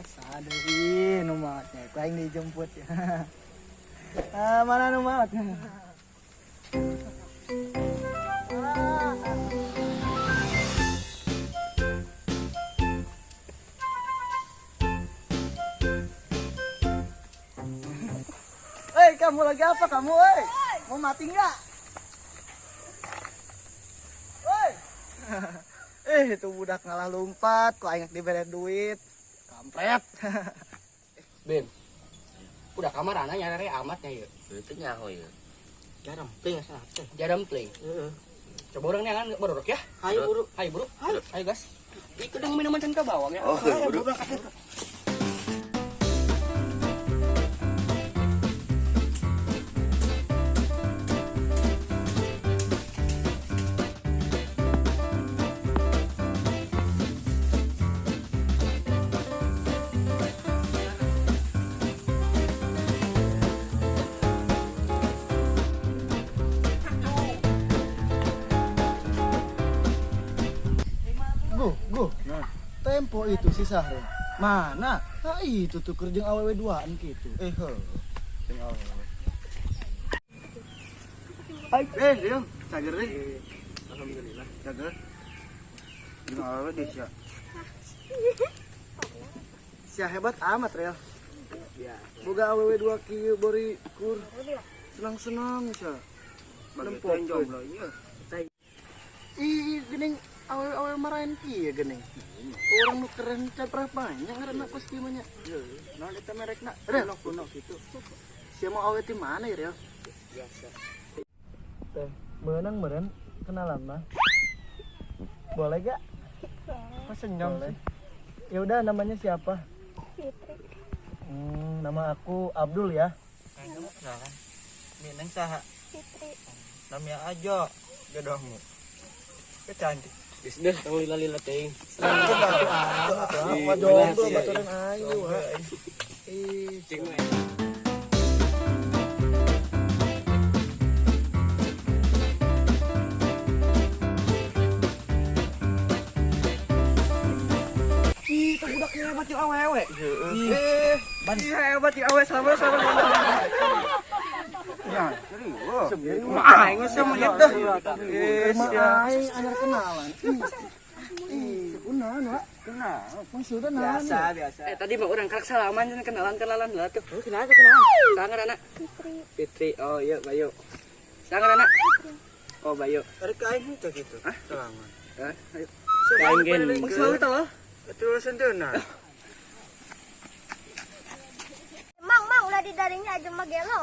Sadeui nu maot nya, ku aing dijemput ya. Ah, mana nu maot? Ah. Hei, kamu lagi apa kamu, hei? Mau mati nggak? Woi. Eh, itu budak ngalah lompat, ku aing dibere duit. Kampret. Bim. Udah kamar anak nyari amatnya ya. Itu nyaho ya. Jarempling asa teh. Jarempling. Heeh. Coba orang neangan bororok ya. Hayu, buru. Hayu buru. Hayu, hayu gas. Ikut dong minuman can ke bawang ya. Oh, Hayu, buru. Guh, guh. Tempo itu si Sahre. Mana? Nah, itu tuh kerja awewe duaan gitu. Eh, heuh. Jeung awewe. Hai, eh, Leon, cager deh. Alhamdulillah, cager. Jeung awewe deh sia. Sia hebat amat, Rel. Boga awewe dua kieu bori kur. Senang-senang sia. Nempo jomblo ieu. Ih, geuning awewe-awewe marahin kieu geuning. Orang nu keren can pernah banyak ngaranna kos kieu mah nya. Naon eta merekna? Rel. Kuno gitu. Sia mau awewe ti mana ya, Rel? Biasa. Teh, meunang meureun kenalan mah. Boleh gak? Kok senyum Boleh. sih? Ya udah, namanya siapa? Fitri. Nama aku Abdul ya. Mineng saha? Fitri. Namanya aja jodohmu. Kecantik. Geus deh, tong lila-lila teuing. Mah jomblo baturan ayu. Ha. Ih, Cing we. Ih, itu budak hebat jeung awewe. Heeh. Ban hebat jeung awewe sama sama. Ya, serius. Mah aing geus menit deh. Eh, mah sia. aing anyar kenalan. Ih, kunaon, Wak? Kenal. Maksudna naon? Biasa, biasa. Eh, tadi mah orang karek salaman cenah kenalan-kenalan lah tuh. Oh, kenal tuh kenal. Saha ngaranna? Fitri. Fitri. Oh iya, Bayu. Saha ngaranna? Oh, Bayu. Tarik ka aing teh gitu. Hah? Salaman. Hah? Ayo. Kain gen. Maksud tau lah. Tulisan teu nah. Mang, mang, ulah di daringnya aja mah gelo.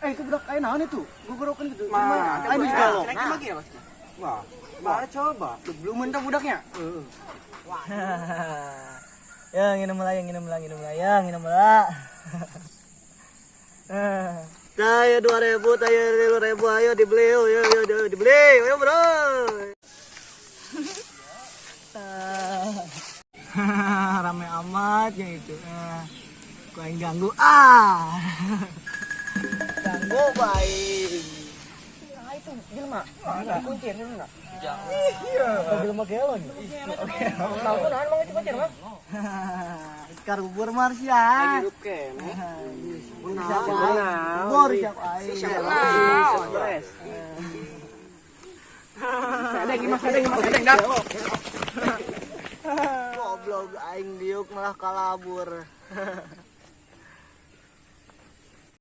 Eh, itu budak aing naon itu? Gogorokan gitu. Mah, Aing geus gelo. Cenah mah gelo. Wah, mah coba. Belum mentah budaknya. Ya, nginum lah, nginum lah, nginum lah, ya, nginum lah. Saya 2.000, saya 2.000, ayo dibeli, ayo, ayo, ayo, dibeli, ayo bro. Rame amat ya itu. Ku aing ganggu ah. Ganggu baik. Nah, itu jelema. Kuncir enggak? Iya. Jelema gelo nih. Oke. Tahu tuh naon mang itu kuncir, Mang? Karbur Marsya. Hirup kene. Siapa aing? Bor siapa aing? Stres. Sedeng mas, sedeng mas, sedeng dah. Goblok aing diuk malah kalabur.